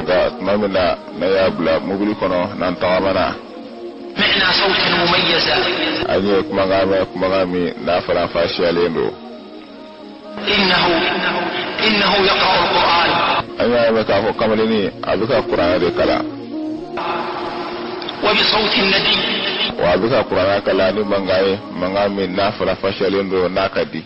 Nka tuma min na n'an y'a bila mobili kɔnɔ, n'an tagamana, an ye kumakan mɛn, kumakan min n'a faranfasiyalen don. An y'a mɛn k'a fɔ kamalennin a bɛ ka kuranɛ de kalan, wa a bɛ ka kuranɛ kalan ni mankan ye, mankan min n'a faranfasiyalen don, n'a ka di.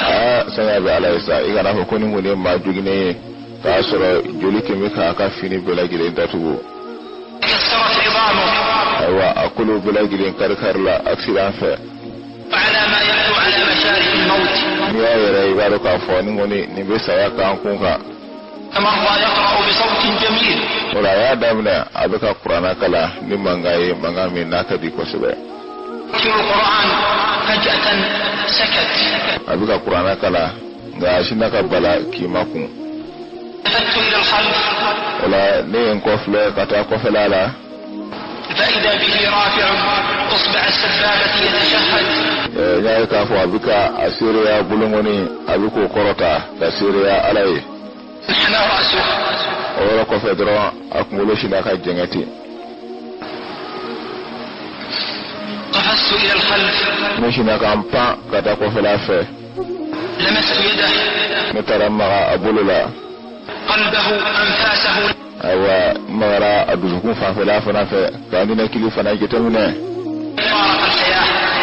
Aa, sanga bɛ Ala ye sa, i kana fɔ ko nin kɔni ye maa joginnen ye, k'a sɔrɔ joli tun bɛ k'a ka fini bɛɛ lajɛlen datugu. Ayiwa, a kolo bɛɛ lajɛlen kari-kari la accident fɛ. N'i y'a yɛrɛ, i b'a dɔn k'a fɔ nin kɔni nin bɛ saya kan kun kan. O la, a y'a daminɛ, a bɛ ka kuranna kalan ni mankan ye, mankan min n'a ka di kosɛbɛ. A bɛ ka kuranna kalan, nka a sinna ka bala k'i makun. O la, ne ye n kɔfilɛ ka taa kɔfɛla la. N y'a ye k'a fɔ a bɛ ka a seereya bolonkɔni, a bɛ k'o kɔrɔta ka seereya Ala ye. O yɔrɔ kɔfɛ dɔrɔn, a kunkolo sinna ka jɛngɛ ten. Ne sinna ka n pan ka taa kɔfɛla fɛ. Ne taara maga a bolo la. Ayiwa, n magara a dusukun fanfɛla fana fɛ k'a ninakili fana jateminɛ.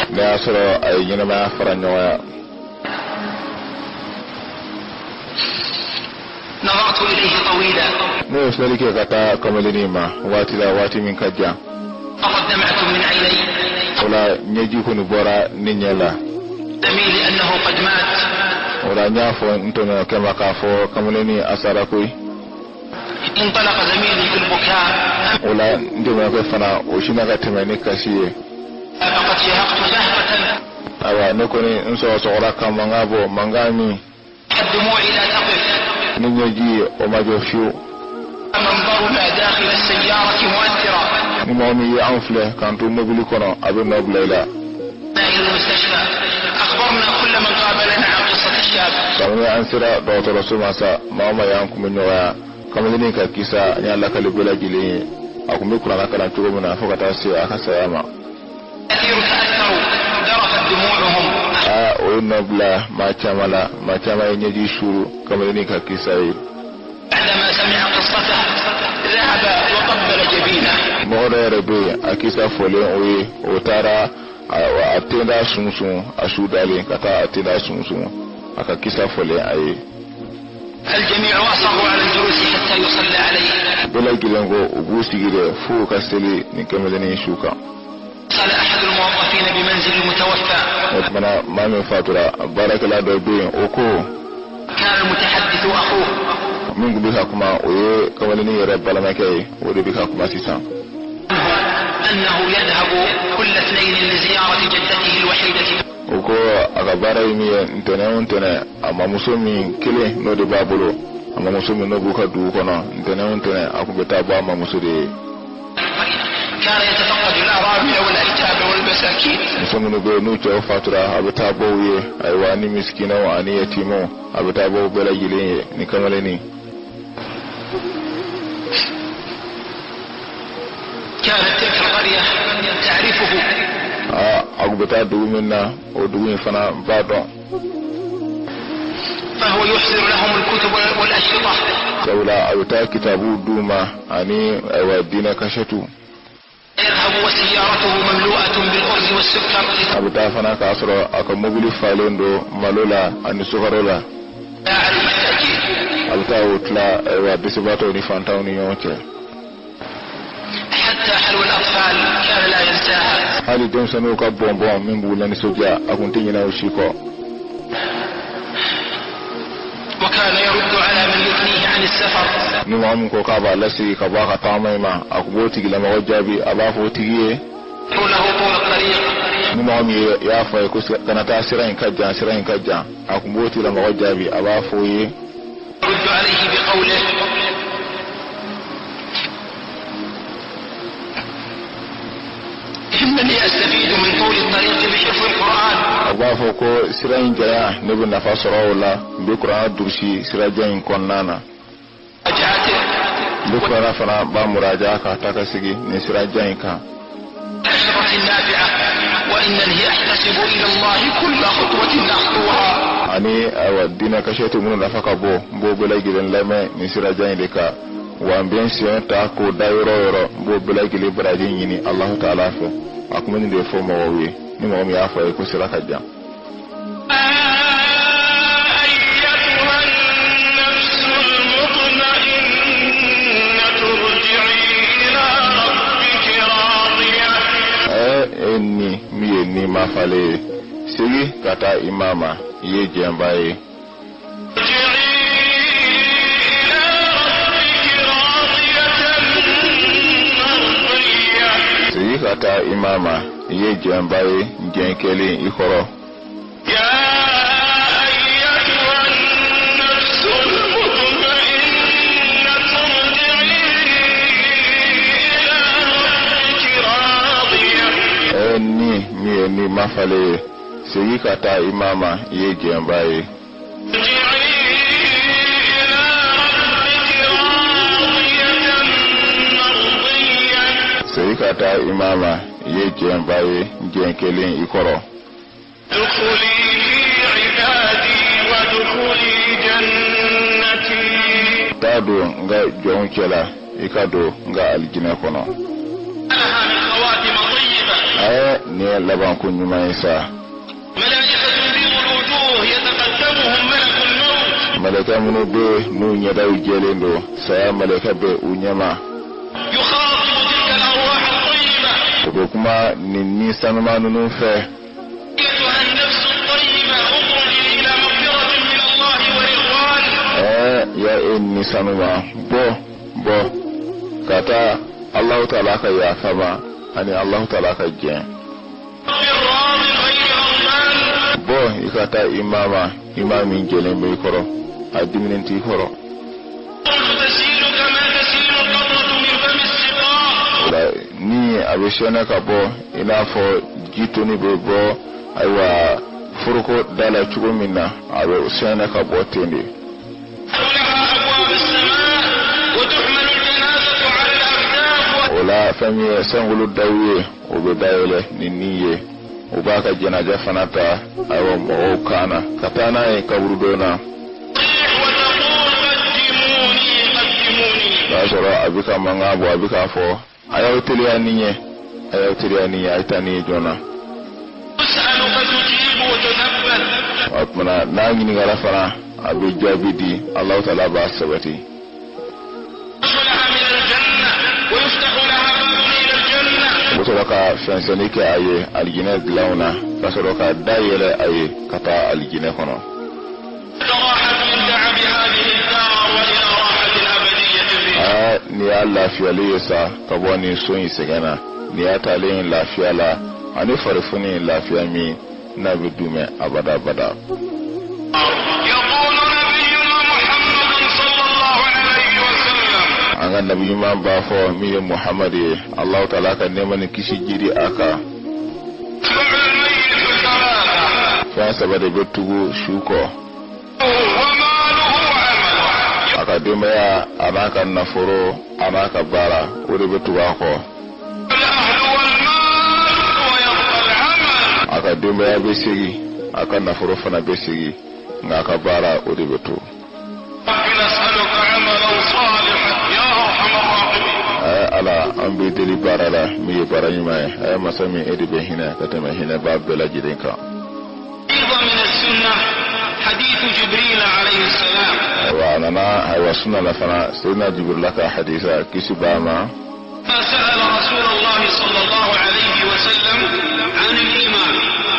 Ne y'a sɔrɔ a ye ɲɛnamaya fara ɲɔgɔnya. Ne ye filɛli kɛ ka taa kamalennin ma waati la, waati min ka jan. O la, ɲɛji kɔni bɔra ne ɲɛ la. O la, n y'a fɔ n tɔɲɔgɔnkɛ ma k'a fɔ kamalennin a sara koyi. O la, n tɔɲɔgɔnkɛ fana, o sinna ka tɛmɛ ni kasi ye. Ayiwa, ne kɔni n sɔgɔsɔgɔra ka mankan bɔ, mankan min ni ɲɛji ye, o ma jɔ fiyewu. Ni mɔgɔ min ye anw filɛ k'an to mobili kɔnɔ, a bɛ nɔ bila i la. Kabini an sera dɔgɔtɔrɔso ma sa, maa o maa y'an kun bɛ ɲɔgɔnya, kamalennin ka kisa an y'a lakali bɛɛ lajɛlen ye, a tun bɛ kuranna kalan cogo min na fo ka taa se a ka saya ma. Aa, o ye nɔ bila maa caman la, maa caman ye ɲɛji suuru kamalennin ka kisa ye. Mɔgɔ dɔ yɛrɛ bɛ yen, a kisa fɔlen o ye, o taara a tenda sunsun, a su dalen ka taa a tenda sunsun, a ka kisa fɔlen a ye. Bɛɛ lajɛlen ko u b'u sigi dɛ f'u ka seli nin kamalennin su kan. O tuma, maa min fatura, baarakɛla dɔ bɛ yen, o ko min tun bɛ ka kuma, o ye kamalennin yɛrɛ balimakɛ ye, o de bɛ ka kuma sisan. O ko a ka baara ye min ye, ntɛnɛn o ntɛnɛn, a mamuso min kelen n'o de b'a bolo, a mamuso min n'o b'u ka dugu kɔnɔ, ntɛnɛn o ntɛnɛn, a tun bɛ taa bɔ a mamuso de ye. Muso minnu bɛ yen n'u cɛw fatura, a bɛ taa bɔ u ye. Ayiwa, ni misikinaw ani yatimaw, a bɛ taa bɔ u bɛɛ lajɛlen ye, ni kamalennin. Aa, a tun bɛ taa dugu min na, o dugu in fana b'a dɔn, sabula a bɛ taa kitabuw d'u ma ani ayiwa diinɛ kasɛtiw. A bɛ taa fana k'a sɔrɔ a ka mobili falen don malo la ani sukaro la. A bɛ taa o tila ayiwa dɛsɛbaatɔw ni fantanw ni ɲɔgɔn cɛ. Hali denmisɛnninw ka bɔnbɔn min b'u lanisɔndiya, a kun tɛ ɲinɛ o si kɔ. Ni mɔgɔ min ko k'a b'a lasegin ka bɔ a ka tagama in ma, a kun b'o tigilamɔgɔ jaabi, a b'a fɔ o tigi ye: ni mɔgɔ min y'a fɔ a ye ko kana taa, sira in ka jan, sira in ka jan, a kun b'o tigilamɔgɔ jaabi, a b'a fɔ o ye: k'a fɔ ko sira in janya ne bɛ nafa sɔrɔ o la, n bɛ kuranɛ durusi sirajan in kɔnɔna na. N bɛ kuranɛ fana ba muraja ka taa ka segin nin sirajan in kan. Ani ayiwa diinɛ kasɛti minnu nafa ka bon, n b'o bɛɛ lajɛlen lamɛn nin sirajan in de kan. Wa n bɛ n sen ta k'o da yɔrɔ o yɔrɔ, n b'o bɛɛ lajɛlen baraji ɲini Alahu taala fɛ. A tun bɛ nin de fɔ mɔgɔw ye, ni mɔgɔ min y'a fɔ a ye ko sira ka jan. E ni min ye ni ma falen ye, segin ka taa i ma ma, i ye jɛnba ye. Segin ka taa i ma ma, i ye jɛnba ye, jɛn kɛlen i kɔrɔ. E ni min ye ni ma falen ye, segin ka taa i ma ma, i ye jɛnba ye. Segin ka taa i ma ma, i ye jɛnba ye, jɛn kɛlen i kɔrɔ. Taa don n ka jɔnw cɛla, i ka don n ka alijinɛ kɔnɔ. Ɛɛ, nin ye labanko ɲuman ye sa. Mɛlɛkɛ minnu bɛ n'u ɲɛdaw jɛlen don, saya mɛlɛkɛ bɛ u ɲɛma. U bɛ kuma nin ni sanuman ninnu fɛ. Ɛɛ, ya e ni sanuma, bɔ bɔ ka taa Alahu taala ka yafa ma ani Alahu taala ka jɛn. Bɔ i ka taa i ma ma, i ma min jɛlen bɛ i kɔrɔ, a diminen t'i kɔrɔ. O la ni a bɛ sɛnɛ ka bɔ i n'a fɔ ji toni bɛ bɔ ayiwa foroko da la cogo min na, a bɛ sɛnɛ ka bɔ ten de. O la fɛn min ye sankolo daw ye, o bɛ dayɛlɛ ni ni ye. U b'a ka jɛnajɛ fana ta ayiwa mɔgɔw kan na ka taa n'a ye kaburudon na. O y'a sɔrɔ a bɛ ka mankan bɔ, a bɛ k'a fɔ a y'aw teliya ni ɲɛ, a y'aw teliya ni ɲɛ, a ye taa ni ye joona. O tuma na n'a ɲininkara fana, a bɛ jaabi di, Alahu taala b'a sabati. U bɛ sɔrɔ ka fɛnsɛnni kɛ a ye alijinɛ dilanw na, ka sɔrɔ ka da yɛlɛ a ye ka taa alijinɛ kɔnɔ. Aa, nin y'a lafiyali ye sa ka bɔ nin so in sɛgɛn na, nin y'a taalen lafiya la ani farifoni lafiya min n'a bɛ dumɛ abada abada. An ka nabi ɲuman b'a fɔ min ye Muhamadu ye, Alahu taala ka nɛɛma ni kisi jidi a kan. Fɛn saba de bɛ tugu su kɔ: a ka denbaya, a n'a ka nafolo, a n'a ka baara, o de bɛ tugu a kɔ. A ka denbaya bɛ segin, a ka nafolo fana bɛ segin, nka a ka baara, o de bɛ to. Ala, an bɛ deli baara la min ye baara ɲuman ye. A ye masa min, e de bɛ hinɛ ka tɛmɛ hinɛba bɛɛ lajɛlen kan. Ayiwa a nana ayiwa suna la fana, Seyidina Jibirila ka hadisa, kisi b'a ma.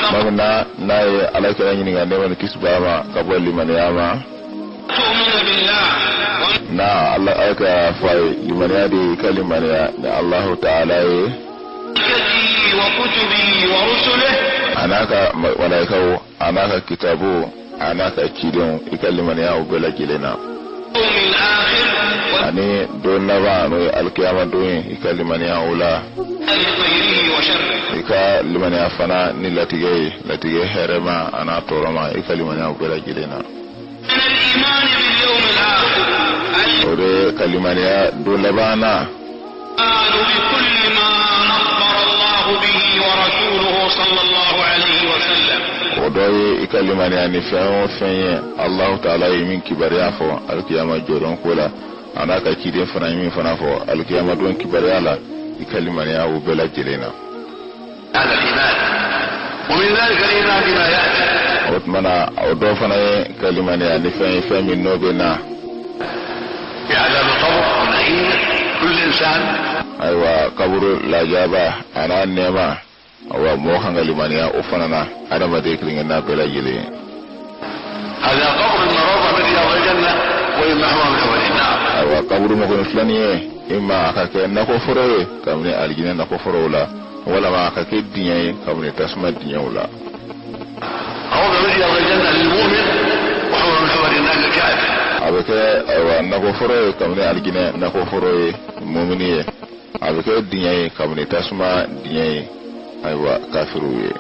Tuma min na n'a ye ala kira ɲininka, nɛɛma ni kisi b'a ma, ka bɔ limaniya ma, n'a ala ala ka fɔ a ye, limaniya de ye ka limaniya ni Alahu taala ye, a n'a ka malayikaw, a n'a ka kitabu, a n'a ka cidenw, i ka limaniya o bɛɛ lajɛlen na. Ani don laban, n'o ye alikiyama don ye, i ka limaniya o la. I ka limaniya fana ni latigɛ ye, latigɛ hɛrɛma a n'a tɔɔrɔma, i ka limaniya o bɛɛ lajɛlen na. O de ka limaniya don laban na. O dɔ ye i ka limaniya ni fɛn o fɛn ye Alahu taala ye min kibaruya fɔ alikiyama jɔdon ko la, a n'a ka ciden fana ye min fana fɔ alikiyama don kibaruya la, i ka limaniya o bɛɛ lajɛlen na. O tuma na, o dɔ fana ye ka limaniya ni fɛn ye, fɛn min n'o bɛ na. Ayiwa, kaburu lajaba a n'a nɛɛma, awa, mɔgɔ kan ka limaniya o fana na, adamaden kelen-kelenna bɛɛ lajɛlen. Ayiwa, kaburu mɔgɔ filɛ nin ye, ima a ka kɛ nakɔforo ye kabini alijinɛ nakɔforow la, walama a ka kɛ diɲɛ ye kabini tasuma diɲɛw la. A bɛ kɛ, ayiwa, nakɔforo ye kabini alijinɛ nakɔforo ye mumini ye, a bɛ kɛ diɲɛ ye kabini tasuma diɲɛ ye, ayiwa, kafiriw ye.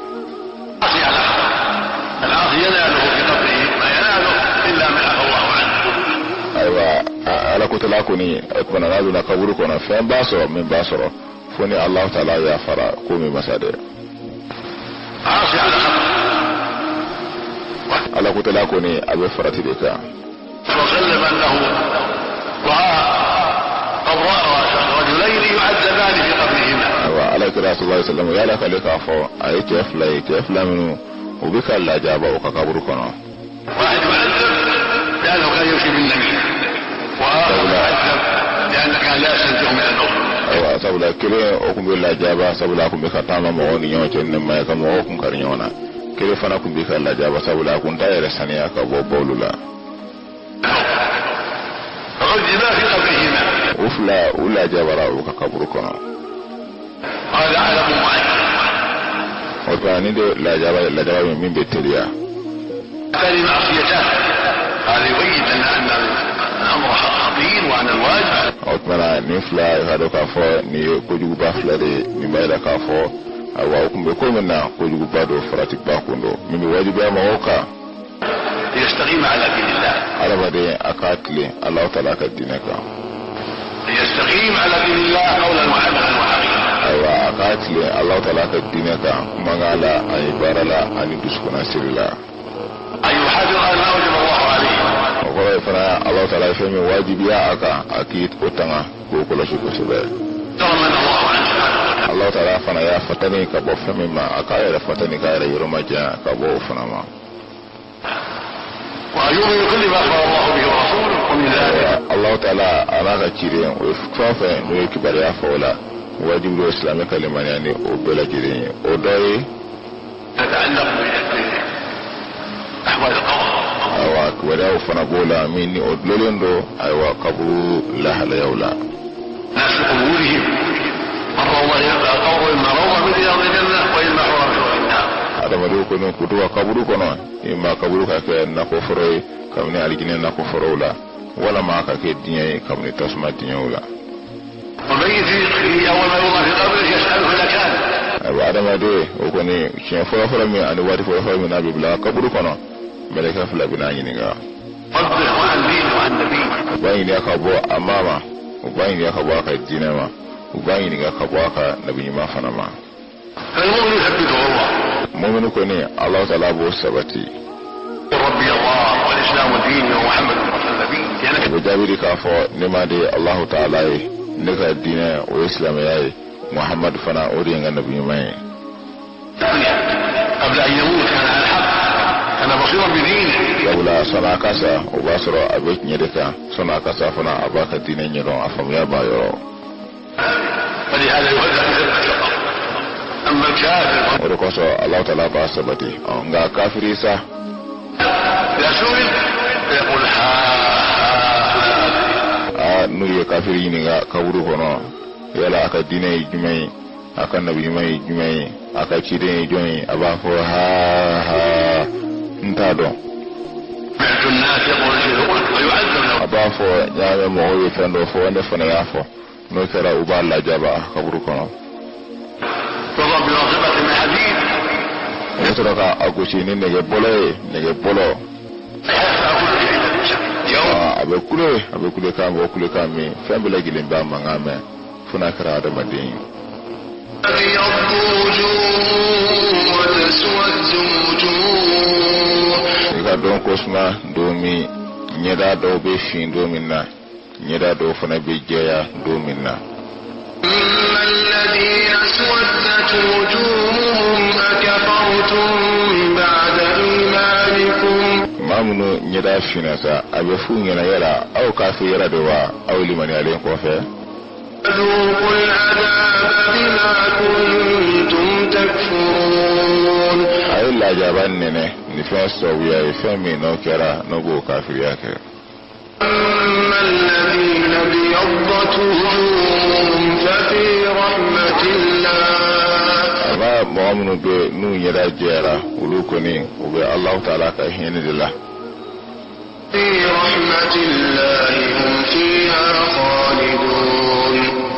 Ayiwa, ala kotala kɔni, o tuma na, n'a donna kaburu kɔnɔ, fɛn b'a sɔrɔ min b'a sɔrɔ fo ni Alahu taala yafara ko min masa dɛ. Ala kotala kɔni, a bɛ farati de kan. Ayiwa, ala kira sallallahu alaihi wasallam y'a lakale k'a fɔ a ye cɛ fila ye, cɛ fila minnu u bɛ ka lajaba u ka kaburu kɔnɔ. Ayiwa, sabula kelen o tun bɛ lajaba sabula a tun bɛ ka taama mɔgɔw ni ɲɔgɔn cɛ ni ma ye ka mɔgɔw kun kari ɲɔgɔn na. Kelen fana tun bɛ ka lajaba sabula a kun t'a yɛrɛ saniya ka bɔ bawulu la. U fila u lajabara u ka kaburu kɔnɔ. O tuma, ni de lajaba, lajaba min bɛ teliya. O tuma na, nin fila, i ka dɔn k'a fɔ nin ye kojuguba fila de ye. Nin b'a yira k'a fɔ, ayiwa, o tun bɛ ko min na, kojuguba don, faratiba kun don min bɛ wajibiya mɔgɔw kan. Adamaden a k'a tilen Alahu taala ka diinɛ kan. Ayiwa, a k'a tilen Alahu taala ka diinɛ kan kumakan la ani baara la ani dusukunnasiri la. O kɔrɔ ye fana, Alahu taala ye fɛn min wajibiya a kan, a k'i o tanga k'o kɔlɔsi kosɛbɛ. Alahu taala fana y'a fatani ka bɔ fɛn min ma, a k'a yɛrɛ fatani k'a yɛrɛ yɔrɔ majanya ka bɔ o fana ma. Alahu taala a n'a ka ciden o ye fɛn o fɛn n'o ye kibaruya fɔ o la, wajibi don silamɛ ka limaniya ni o bɛɛ lajɛlen ye. O dɔ ye, ayiwa, kibaruyaw fana b'o la min ni o dulolen don, ayiwa, kaburu lahalayaw la. Adamadenw kɔni k'u to ka kaburu kɔnɔ, i ma kaburu ka kɛ nakɔforo ye kabini alijinɛ nakɔforow la, walama ka kɛ diɲɛ ye kabini tasuma diɲɛw la. Ayiwa, adamaden o kɔni, siɲɛ fɔlɔfɔlɔ min ani waati fɔlɔfɔlɔ min n'a bɛ bila kaburu kɔnɔ, mɛlɛkɛ fila bɛna ɲininka. U b'a ɲininka ka bɔ a ma ma, u b'a ɲininka ka bɔ a ka diinɛ ma, u b'a ɲininka ka bɔ a ka nabi ɲuman fana ma. Mumini kɔni, Alahu taala b'o sabati. O bɛ jaabi di k'a fɔ: ne ma de Alahu taala ye, ne ka diinɛ o ye silamɛya ye, Muhamadu fana o de ye n ka nabi ɲuman ye. Sabula sɔnni a ka sa, o b'a sɔrɔ a bɛ tiɲɛ de kan. Sɔnni a ka sa fana, a b'a ka diinɛ ɲɛdɔn, a faamuya b'a yɔrɔ. O de kosɔn Alahu taala b'a sabati. Nka kafiri sa, aa, n'u ye kafiri ɲininka kaburu kɔnɔ, yala a ka diinɛ ye jumɛn ye, a ka nabi ɲuman ye jumɛn ye, a ka ciden ye jɔn ye, a b'a fɔ: ha ha, n t'a dɔn. A b'a fɔ n y'a mɛn mɔgɔw ye fɛn dɔ fɔ, ne fana y'a fɔ. N'o kɛra, u b'a lajaba a kaburu kɔnɔ. U bɛ sɔrɔ ka a gosi ni nɛgɛ bɔlɔ ye, nɛgɛ bɔlɔ. A bɛ kule, a bɛ kulekan bɔ, kulekan min fɛn bɛɛ lajɛlen b'a mankan mɛn, fo n'a kɛra adamaden ye. I ka dɔn ko suma don min, ɲɛda dɔw bɛ fin don min na, ɲɛda dɔw fana bɛ jɛya don min na. Maa minnu ɲɛda finna sa, a bɛ f'u ɲɛna: yala aw kafiriyara de wa, aw limaniyalen kɔfɛ? A ye lajaba nɛnɛ ni fɛn sababuya ye, fɛn min n'o kɛra n'o b'o kafiriya kɛ. A mɔgɔ minnu bɛ n'u ɲɛda jɛyara, olu kɔni u bɛ Alahu taala ka hinɛ de la.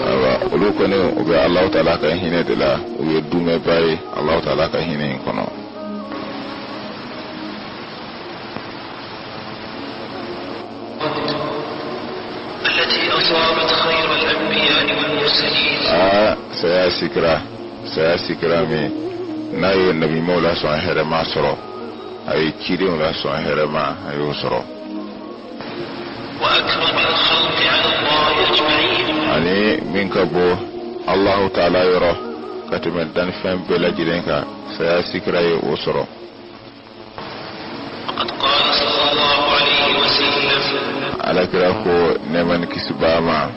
Ayiwa, olu kɔni u bɛ Alahu taala ka hinɛ de la, u ye dumɛba ye Alahu taala ka hinɛ in kɔnɔ. Aa, saya sikira, saya sikira min n'a ye nabiɲumanw la sɔn hɛrɛma sɔrɔ, a ye cidenw la sɔn hɛrɛma, a y'o sɔrɔ. Ani min ka bɔ Alahu taala yɔrɔ ka tɛmɛ dannifɛn bɛɛ lajɛlen kan, saya sikira ye o sɔrɔ. Alakira ko, nɛɛma ni kisi b'a ma,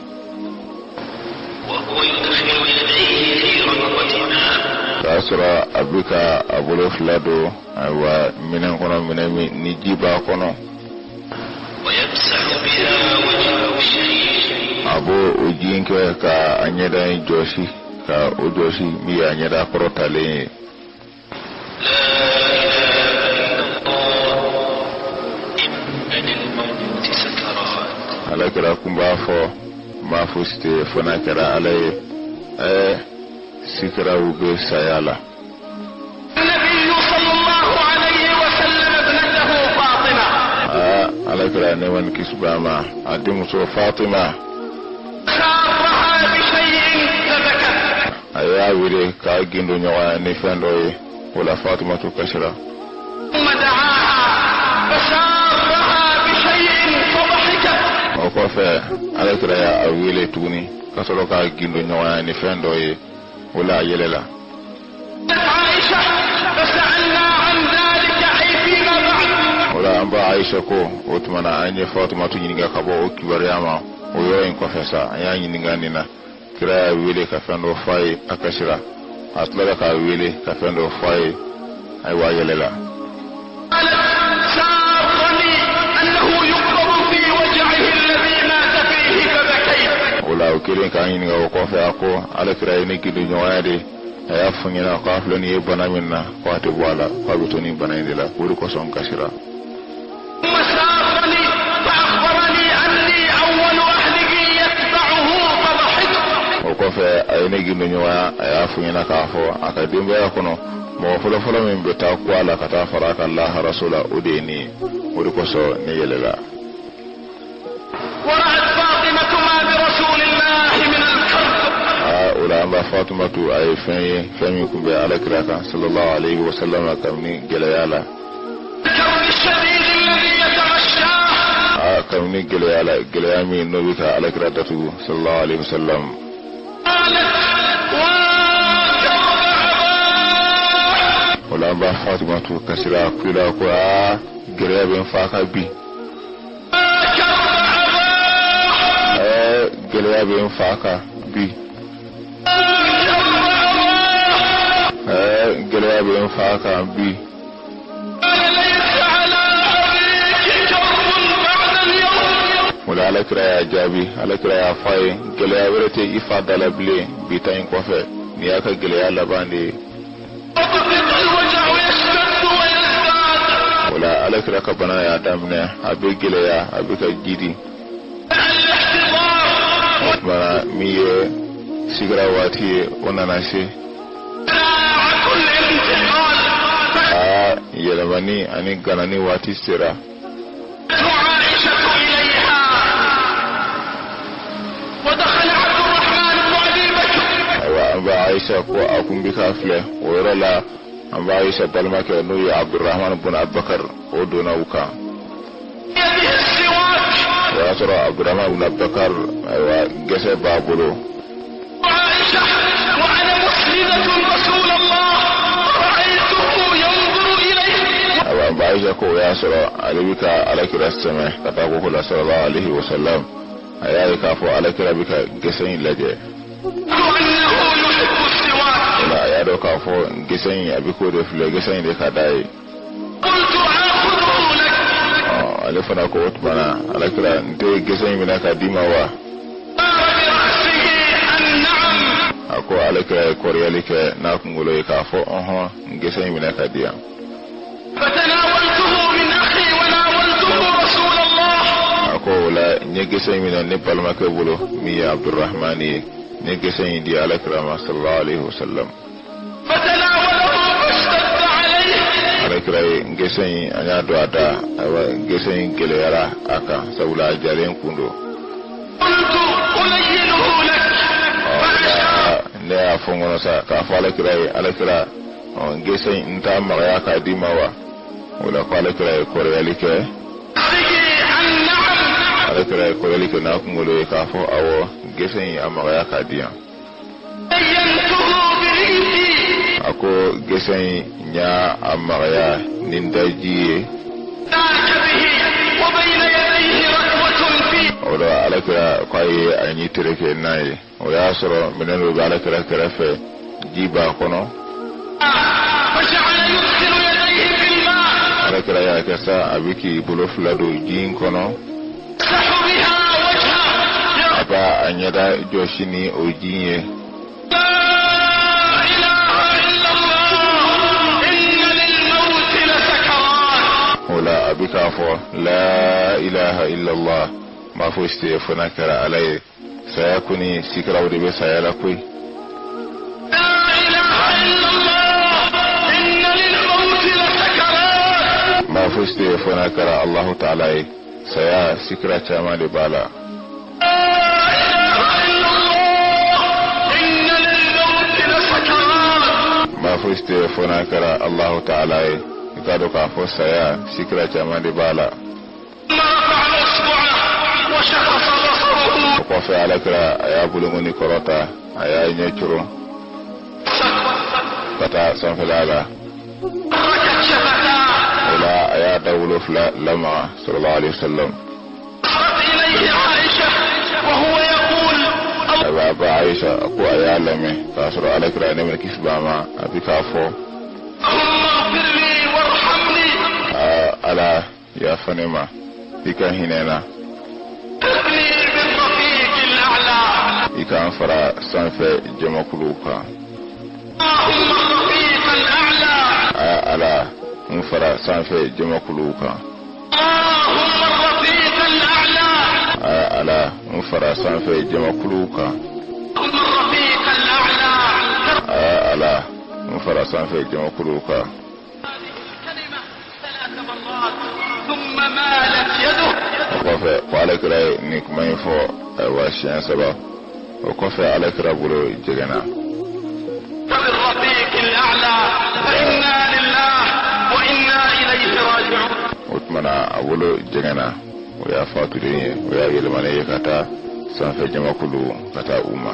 k'a sɔrɔ a bɛ ka a bolo fila don, ayiwa, minɛn kɔnɔ, minɛn min ni ji b'a kɔnɔ, a b'o o ji in kɛ ka a ɲɛda in jɔsi, ka o jɔsi min ye a ɲɛda kɔrɔtalen ye. Alakira kun b'a fɔ: maa fosi tɛ yen fo n'a kɛra Ala ye, ɛɛ, sikiraw bɛ saya la. Aa, alakira, nɛɛma ni kisi b'a ma, a denmuso Fatima, a y'a wele k'a gindo ɲɔgɔn ni fɛn dɔ ye. O la Fatumatu kasira. O kɔfɛ, alakira y'a wele tuguni ka sɔrɔ k'a gindo ɲɔgɔnya ni fɛn dɔ ye. O la a yɛlɛla. O la an ba Ayisa ko: o tuma na an ye Fatumatu ɲininka ka bɔ o kibaruya ma. O yɔrɔ in kɔfɛ sa, an y'a ɲininka nin na: kira y'a wele ka fɛn dɔ fɔ a ye, a kasira. A tilala k'a wele ka fɛn dɔ fɔ a ye, ayiwa, a yɛlɛla. O la o kelen k'an ɲininka o kɔfɛ, a ko: alakira ye ne gindo ɲɔgɔnya de, a y'a fɔ n ɲɛna k'a filɛ nin ye bana min na, ko a tɛ bɔ a la, k'a bɛ to nin bana in de la. O de kosɔn n kasira. O kɔfɛ, a ye ne gindo ɲɔgɔnya, a y'a fɔ n ɲɛna k'a fɔ a ka denbaya kɔnɔ, mɔgɔ fɔlɔfɔlɔ min bɛ taa ku a la ka taa fara a ka laharaso la, o de ye ne ye. O de kosɔn ne yɛlɛla. Aa, o la an ba Fatumatu, a ye fɛn ye, fɛn min tun bɛ alakira kan sallallahu alayhi wa sallam kabini gɛlɛya la. Aa, kabini gɛlɛya la, gɛlɛya min n'o bɛ ka alakira datugu sallallahu alayhi wa sallam. O la an ba Fatumatu kasira, a kulela ko: aa, gɛlɛya bɛ n fa kan bi, ɛɛ, gɛlɛya bɛ n fa kan bi, ɛɛ, gɛlɛya bɛ n fa kan bi. O la alakira y'a jaabi, alakira y'a fɔ a ye: gɛlɛya wɛrɛ tɛ i fa da la bilen bi ta in kɔfɛ, nin y'a ka gɛlɛya laban de ye. O la alakira Alakira ka bana y'a daminɛ, a bɛ gɛlɛya, a bɛ ka jidi. O tuma na min ye sigira waati ye, o nana se. Aa, yɛlɛmani ani ganani waati sera. Ayiwa, an ba Ayisa ko a kun bɛ k'a filɛ o yɔrɔ la, an ba Ayisa balimakɛ, n'o ye Abdurahman bun Abubakar, o donna u kan. O y'a sɔrɔ Abdurahman bun Abubakar, ayiwa, gɛsɛ b'a bolo. Ayiwa, an ba Ayisa ko o y'a sɔrɔ ale bɛ ka Alakira sɛmɛ ka taa koko la, sallallahu alaihi wa sallam. A y'a ye k'a fɔ Alakira bɛ ka gɛsɛ in lajɛ. O la a y'a dɔn k'a fɔ gɛsɛ in, a bɛ k'o de filɛ, gɛsɛ in de ka d'a ye. Ale fana ko o tuma na, Alakira, n tɛ gɛsɛ in minɛ k'a d'i ma wa? A ko Alakira ye kɔrɔyali kɛ n'a kunkolo ye k'a fɔ ɔhɔn, n gɛsɛ in minɛ ka di yan. A ko o la n ye gɛsɛ in minɛ ne balimakɛ bolo, min ye Abdurahman ye, n ye gɛsɛ in di Alakira ma, sallallahu alaihi wasallam. Alakira ye gɛsɛ in, a y'a don a da. Ayiwa, gɛsɛ in gɛlɛyara a kan, sabula a jalen kun don. Ne y'a fɔ n kɔnɔ sa k'a fɔ Alakira ye: Alakira, gɛsɛ in, n t'a magaya k'a d'i ma wa? O la ko Alakira ye kɔrɔyali kɛ. Alakira ye kɔrɔyali kɛ n'a kunkolo ye k'a fɔ awɔ, gɛsɛ in, a magaya k'a di yan. A ko gɛsɛ in, n y'a a magaya ni n daji ye. O la Alakira ko a ye a ɲi tereke n'a ye. O y'a sɔrɔ minɛn dɔ bɛ Alakira kɛrɛfɛ, ji b'a kɔnɔ. Alakira y'a kɛ sa, a bɛ k'i bolo fila don ji in kɔnɔ, a b'a a ɲɛda jɔsi ni o ji in ye. O la a bɛ k'a fɔ: la ilaha illallah, ma fosi tɛ yen fo n'a kɛra Ala ye, saya kɔni, sikiraw de bɛ saya la koyi. Ma fosi tɛ yen fo n'a kɛra Allahu taala ye, saya, sikira caman de b'a la. Ma fosi tɛ yen fo n'a kɛra Allahu taala ye, i k'a dɔn k'a fɔ saya, sikira caman de b'a la. O kɔfɛ, Alakira a y'a bolokɔni kɔrɔta, a y'a ɲɛ coron ka taa sanfɛla la. O la a y'a da fila lamaga, sallallahu alaihi wasallam. A ba Aisha ko a y'a lamɛn k'a sɔrɔ Alakira, nɛɛma ni kisi b'a ma, a bɛ k'a fɔ: aa Ala, yafa ne ma, i ka hinɛ na, i k'an fara sanfɛ jamakuluw kan. Aa Ala, n fara sanfɛ jamakuluw kan. Aa Ala, n fara sanfɛ jamakuluw kan. Aa Ala, n fara sanfɛ jamakuluw kan. O kɔfɛ ko Alakira ye nin kuma in fɔ, ayiwa, siɲɛ saba. O kɔfɛ, Alakira bolo jɛgɛnna. بالرفيق الأعلى، فإنا لله وإنا إليه راجعون. O tuma na a bolo jɛgɛnna, o y'a fatulen ye, o y'a yɛlɛmanen ye ka taa sanfɛ jamakulu, ka taa u ma.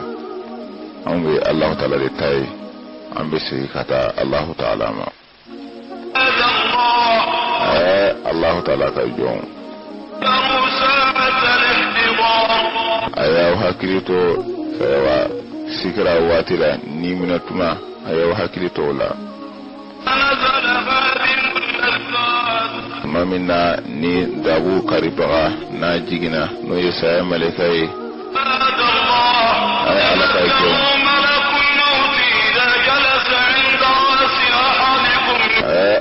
Anw bɛ Alahu taala de ta ye, an bɛ segin ka taa Alahu taala ma. هذا الله. Alahu taala ka jɔn, ساعة الاحتضار. a y'aw hakili to fɛwa sikira waati la, ni minɛ tuma, a y'aw hakili to o la. نزل هادم اللذات. Tuma min na ni dabu karibaga n'a jiginna, n'o ye saya malika ye. هذا الله. Ay, Ala ka jɔn. ملك الموت إذا جلس عند رأس أحدكم.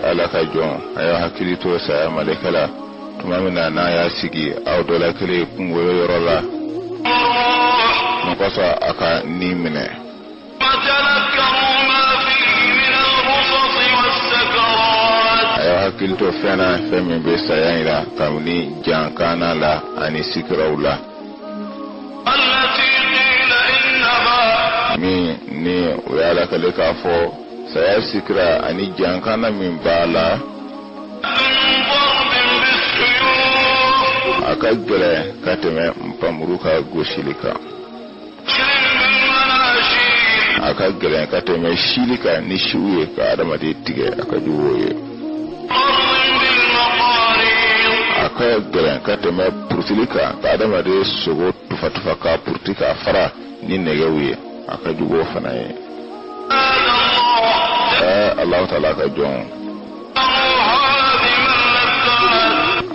Ala ka jɔn, a y'a hakili to saya malɛkɛ la tuma min na n'a y'a sigi aw dɔ la kelen kunkolo yɔrɔ la, mun kosɔn a ka ni minɛ. A y'a hakili to fɛn na, fɛn min bɛ saya in la, kabini jankanna la ani sikiraw la, min ni o y'a lakale k'a fɔ saya sikira ani jankanna min b'a la, a ka gɛlɛn ka tɛmɛ npanmuru ka gosili kan, a ka gɛlɛn ka tɛmɛ sili kan ni siw ye ka adamaden tigɛ, a ka jugu o ye. A ka gɛlɛn ka tɛmɛ purutili kan, ka adamaden sogo tufatufa k'a puruti k'a fara ni nɛgɛw ye, a ka jugu o fana ye. Ɛɛ Alahu taala ka jɔn,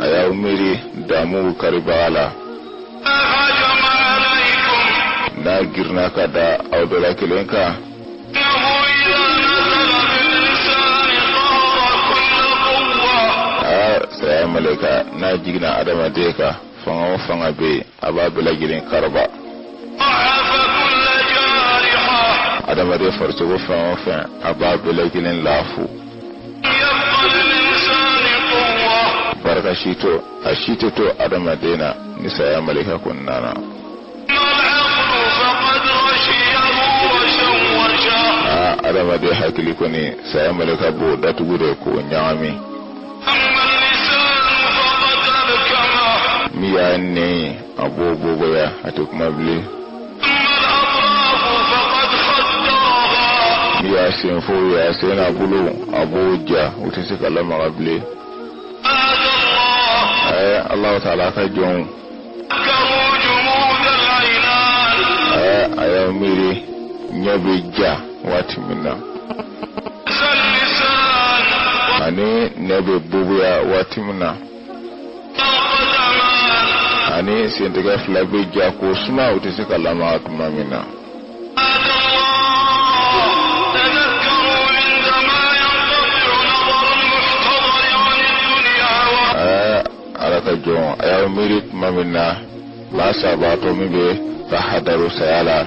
a y'aw miiri damuw karibaga la, n'a girinna ka da aw dɔ la kelen kan. Aa, saya malɛka n'a jiginna adamaden kan, fanga o fanga bɛ yen, a b'a bɛɛ lajɛlen karaba. Adamaden farisogo fɛn o fɛn, a b'a bɛɛ lajɛlen laafu. Barika si to a si tɛ to adamaden na ni saya malɛka kɔni nana. Aa, adamaden hakili kɔni, saya malɛka b'o datugu de k'o ɲagami. Min y'a nɛn ye, a b'o boboya, a tɛ kuma bilen. Min y'a senfow ye, a sen n'a bolo, a b'o ja, u tɛ se ka lamaga bilen. Ɛɛ Alahu taala ka jɔnw, ɛɛ a y'aw miiri ɲɛ bɛ ja waati min na, ani nɛn bɛ boboya waati min na, ani sentigɛ fila bɛ ja k'o suma, u tɛ se ka lamaga tuma min na. Ɛɛ Ala ka jɔn, a y'aw miiri tuma min na maa sabaatɔ min bɛ ka hadaru saya la,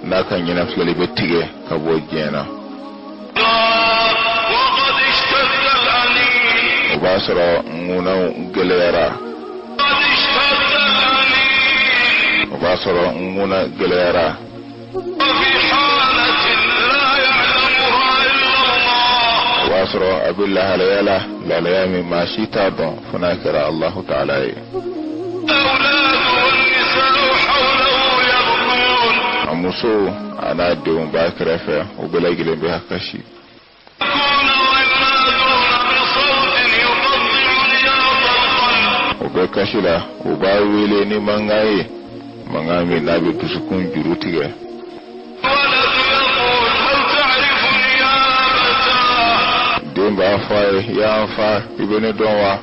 n'a ka ɲɛnafilɛli bɛ tigɛ ka bɔ diɲɛ na, o b'a sɔrɔ ŋunaw gɛlɛyara, o b'a sɔrɔ ŋuna gɛlɛyara, o b'a sɔrɔ a bɛ lahalaya la, lahalaya min maa si t'a dɔn fo n'a kɛra Alahu taala ye. A musow a n'a denw b'a kɛrɛfɛ, u bɛɛ lajɛlen bɛ ka kasi. U bɛ kasi la, u b'a wele ni mankan ye, mankan min n'a bɛ dusukun juru tigɛ. Den b'a fɔ a ye: ya n fa, i bɛ ne dɔn wa?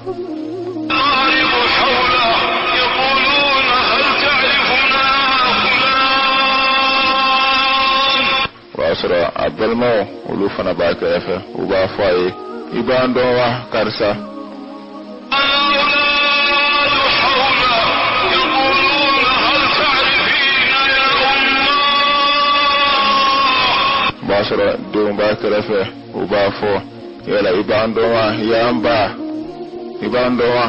O y'a sɔrɔ a balimaw, olu fana b'a kɛrɛfɛ, u b'a fɔ a ye: i b'an dɔn wa, karisa? O b'a sɔrɔ denw b'a kɛrɛfɛ, u b'a fɔ: yala i b'an dɔn wa, y'an ba, i b'an dɔn wa?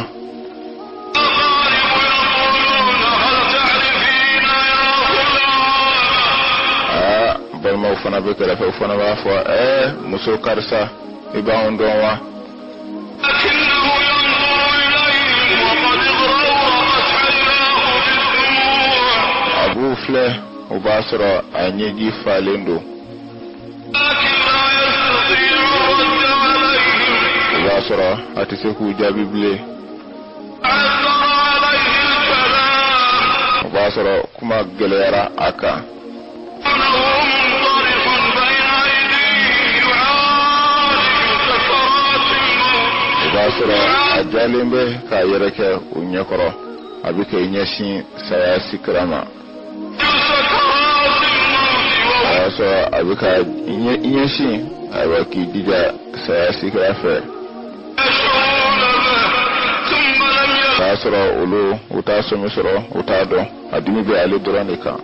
Aa, balimaw fana bɛ kɛrɛfɛ, u fana b'a fɔ: ɛɛ muso karisa, i b'anw dɔn wa? A b'u filɛ, o b'a sɔrɔ a ɲɛji falen don, o b'a sɔrɔ a tɛ se k'u jaabi bilen, o b'a sɔrɔ kuma gɛlɛyara a kan. O b'a sɔrɔ a jalen bɛ k'a yɛrɛ kɛ u ɲɛkɔrɔ, a bɛ k'i ɲɛsin saya sikira ma. O y'a sɔrɔ a bɛ ka ɲɛsin, ayiwa, k'i jija saya sikira fɛ. K'a sɔrɔ olu u t'a sɔmi sɔrɔ, u t'a dɔn, a dimi bɛ ale dɔrɔn de kan.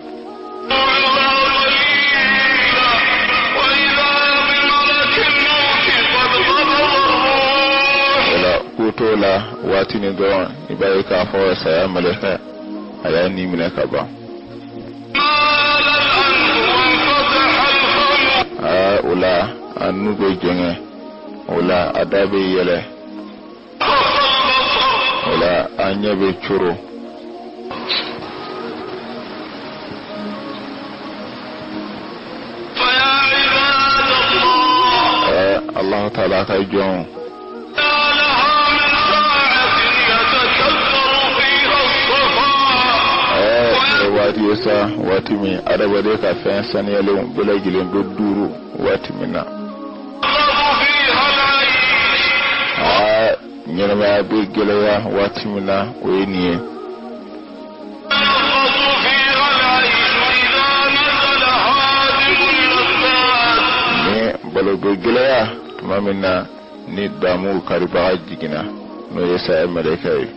O la k'u t'o la waati nin dɔrɔn, i b'a ye k'a fɔ saya mɛlɛkɛ a y'a ni minɛ ka ban. Aa, o la a nu bɛ jɛngɛ, o la a da bɛ yɛlɛ, o la a ɲɛ bɛ coro. Allahu taala ka jɔnw, waati ye sa, waati min adamaden ka fɛn saniyalenw bɛɛ lajɛlen bɛ duuru waati min na, aa, ɲɛnamaya bɛ gɛlɛya waati min na, o ye nin ye. Ni balo bɛ gɛlɛya tuma min na, ni damu karibaga jiginna, n'o ye saya mɛlɛkɛ ye.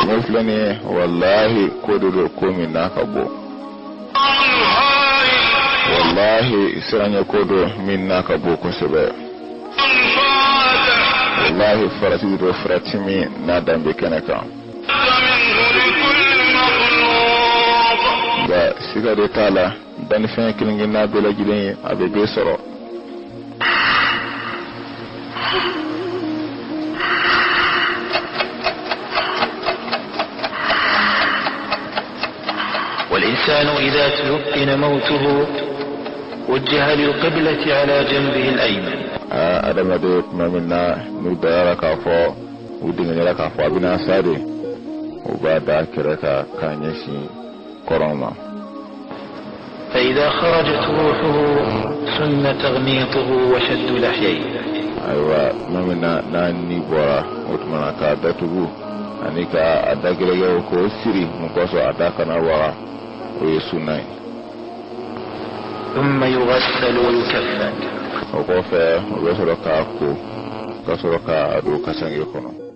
Min filɛ nin ye, walahi, ko de don, ko min n'a ka bon, walahi, siranɲɛ ko don min n'a ka bon kosɛbɛ, walahi, farati de don, farati min n'a dan bɛ kɛnɛ kan. Nka siga de t'a la, dannifɛn kelen kelenna bɛɛ lajɛlen ye, a bɛ bɛɛ sɔrɔ. والإنسان إذا تيقن موته وجه للقبلة على جنبه الأيمن. Adamaden, tuma min na n'u dayara k'a fɔ, u dɛngɛnɛra k'a fɔ a bɛna sa de, u b'a da kɛrɛ kan k'a ɲɛsin kɔrɔn ma. فإذا خرجت روحه سن تغميطه وشد لحييه. Ayiwa, tuma min na n'a ni bɔra, o tuma na k'a datugu ani ka a da gɛlɛgɛw k'o siri mun kosɔn a da kana waga, o ye sunna ye. ثم يغسل ويكفن. O kɔfɛ, o bɛ sɔrɔ k'a ko ka sɔrɔ k'a don kasange kɔnɔ.